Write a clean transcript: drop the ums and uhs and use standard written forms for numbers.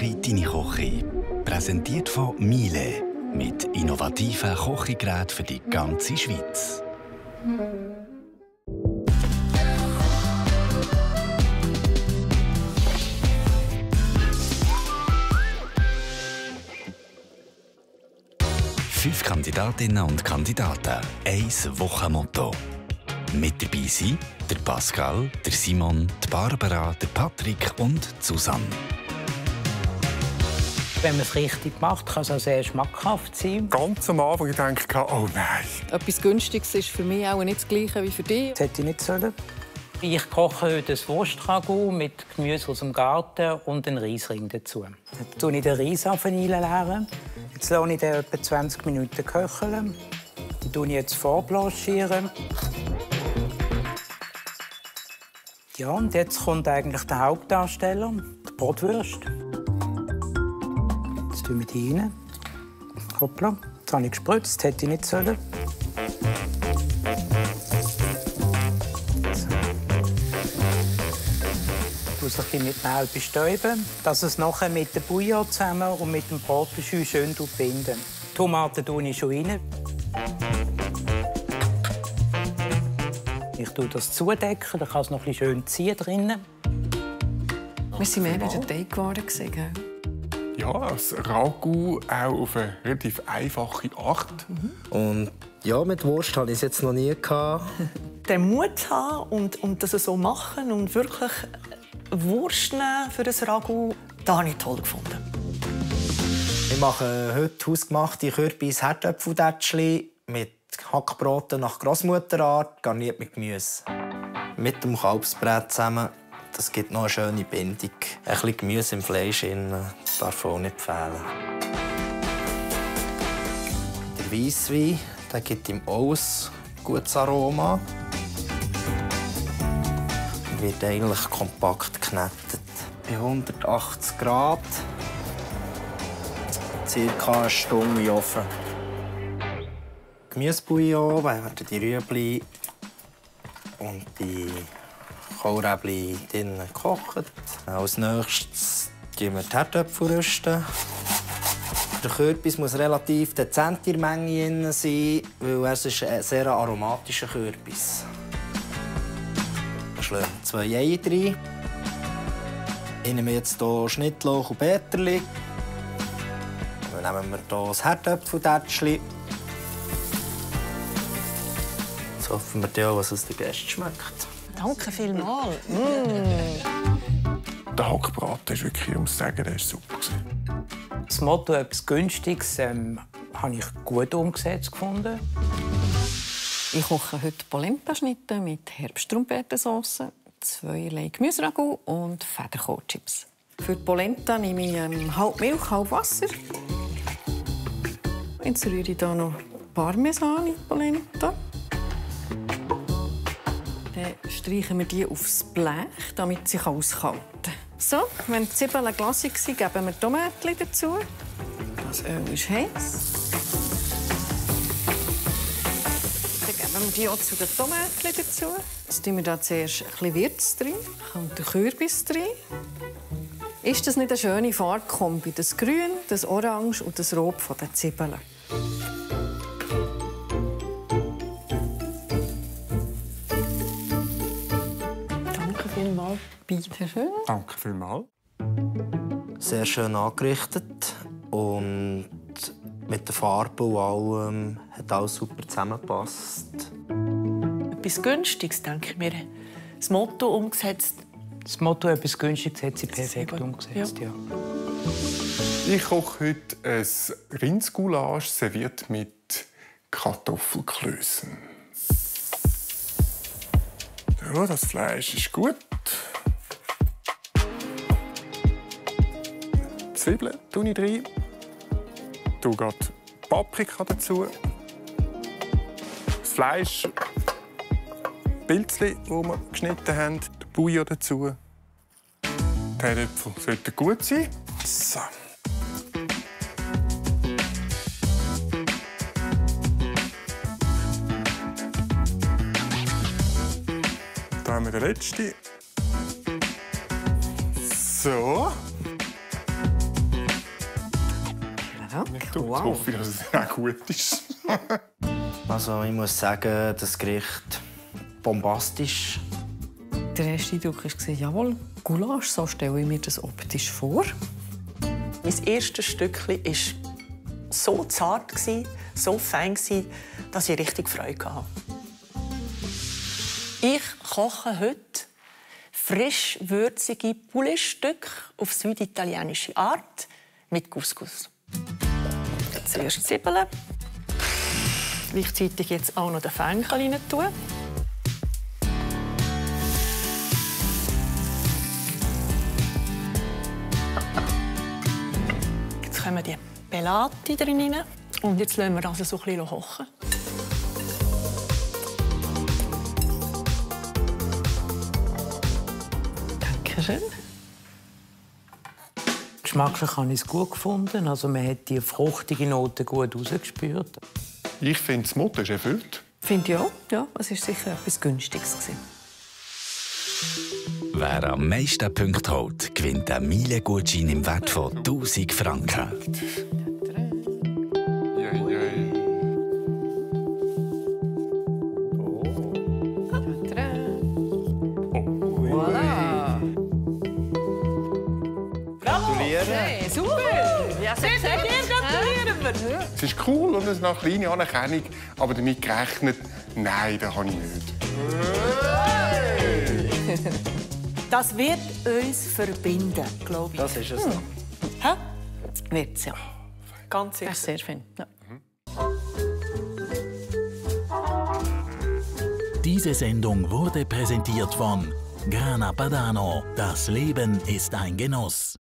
Koche, deine Koche. Präsentiert von Miele. Mit innovativen Kochgeräten für die ganze Schweiz. Fünf Kandidatinnen und Kandidaten, ein Wochenmotto. Mit dabei sind der Pascal, der Simon, die Barbara, der Patrick und Susanne. Wenn man es richtig macht, kann es auch sehr schmackhaft sein. Ganz am Anfang gedacht, oh nein. Etwas Günstiges ist für mich auch nicht das Gleiche wie für dich. Das hätte ich nicht sollen. Ich koche heute ein Wurstragout mit Gemüse aus dem Garten und einen Reisring dazu. Jetzt tue ich den Reisofen einleeren. Jetzt lasse ich den etwa 20 Minuten köcheln. Die tue ich jetzt vorblanchieren. Ja, und jetzt kommt eigentlich der Hauptdarsteller, die Bratwurst. Jetzt tue ich die rein. Hoppla, jetzt habe ich gespritzt, das hätte ich nicht sollen. Ich tue mit Mehl bestäuben, dass es nachher mit dem Bouillon zusammen und mit dem Bratenjus schön binden. Die Tomaten tue ich schon rein. Ich tue das zudecken, dann kann es noch ein bisschen schön ziehen drinnen. Wir waren mehr bei der Teigwaren. Ja, das Ragout auch auf eine relativ einfache Art. Und ja, mit Wurst hatte ich es jetzt noch nie. Den Mut haben und das so machen und wirklich Wurst nehmen für das Ragout, das habe ich toll gefunden. Wir machen heute hausgemachte Kürbis-Herdöpfeltätschli mit Hackbraten nach Grossmutterart, garniert mit Gemüse. Mit dem Kalbsbrät zusammen. Das gibt noch eine schöne Bindung. Ein bisschen Gemüse im Fleisch darf auch nicht fehlen. Der Weisswein gibt ihm auch ein gutes Aroma. Und wird eigentlich kompakt geknetet. Bei 180 Grad. Circa eine Stunde im Ofen. Gemüsebouillon werden die Rüebli und die Kohlräbli drinnen gekocht. Als nächstes rüsten wir die Herdöpfel. Der Kürbis muss relativ dezent in der Menge sein, weil er ist ein sehr aromatischer Kürbis. Wir schlagen 2 Eier rein. Ich nehme jetzt hier Schnittlauch und Peterli. Dann nehmen wir hier das Herdöpfeltätschli. Jetzt hoffen wir, was es den Gästen schmeckt. Danke vielmals. Der Hackbraten ist wirklich, ich muss sagen, der ist super. Das Motto «Etwas Günstiges» habe ich gut umgesetzt gefunden. Ich koche heute Polenta-Schnitte mit Herbsttrompetensauce, 2 Gemüseragout und Federkohlchips. Für die Polenta nehme ich halb Milch, halb Wasser. Jetzt rühre ich hier noch Parmesan in die Polenta. Dann streichen wir die aufs Blech, damit sie auskalten kann. So, wenn die Zwiebeln glasig sind, geben wir Tomaten dazu. Das Öl ist heiß. Dann geben wir die auch zu den Tomaten dazu. Jetzt tun wir da zuerst ein bisschen Würz drin, kommt der Kürbis drin. Ist das nicht eine schöne Farbkombi? Das Grün, das Orange und das Rot von den Zwiebeln. Danke vielmals. Bitte schön. Danke vielmals. Sehr schön angerichtet und mit der Farbe und allem hat alles super zusammengepasst. Etwas Günstiges, denke ich mir. Das Motto umgesetzt. Das Motto «Etwas Günstiges» hat sie perfekt umgesetzt. Ja. Ich koche heute ein Rindsgoulash serviert mit Kartoffelklößen. Ja, das Fleisch ist gut. Zwiebeln tue ich rein. Ich tue gerade Paprika dazu. Das Fleisch, Pilzli, die wir geschnitten haben, den Bouillon dazu. Die Herdöpfel sollten gut sein. So. Da haben wir den letzten. So. Jetzt hoffe ich, dass es auch gut ist. Also ich muss sagen, das Gericht bombastisch. Der erste Eindruck war, jawohl, Gulasch, so stelle ich mir das optisch vor. Mein erstes Stückchen war so zart, so fein, dass ich richtig Freude hatte. Ich koche heute frisch würzige Pouletstücke auf süditalienische Art mit Couscous. Zuerst Zwiebeln. Gleichzeitig jetzt auch noch den Fenchel rein tun. Jetzt kommen die Pelati drin rein. Und jetzt lassen wir das so ein bisschen kochen. Dankeschön. Geschmacklich habe ich es gut gefunden. Also man hat die fruchtige Note gut rausgespürt. Ich finde, das Motto ist erfüllt. Finde ich auch. Ja, es war sicher etwas Günstiges. Wer am meisten Punkte holt, gewinnt einen Miele-Gutschein im Wert von 1000 Franken. Hey, super! Ja, gratulieren wir! Es ist cool und es ist eine kleine Anerkennung, aber damit gerechnet, nein, das habe ich nicht. Das wird uns verbinden, glaube ich. Das ist es. Hä? Wird's ja. Ganz sicher. Sehr schön. Ja. Diese Sendung wurde präsentiert von Grana Padano. Das Leben ist ein Genuss.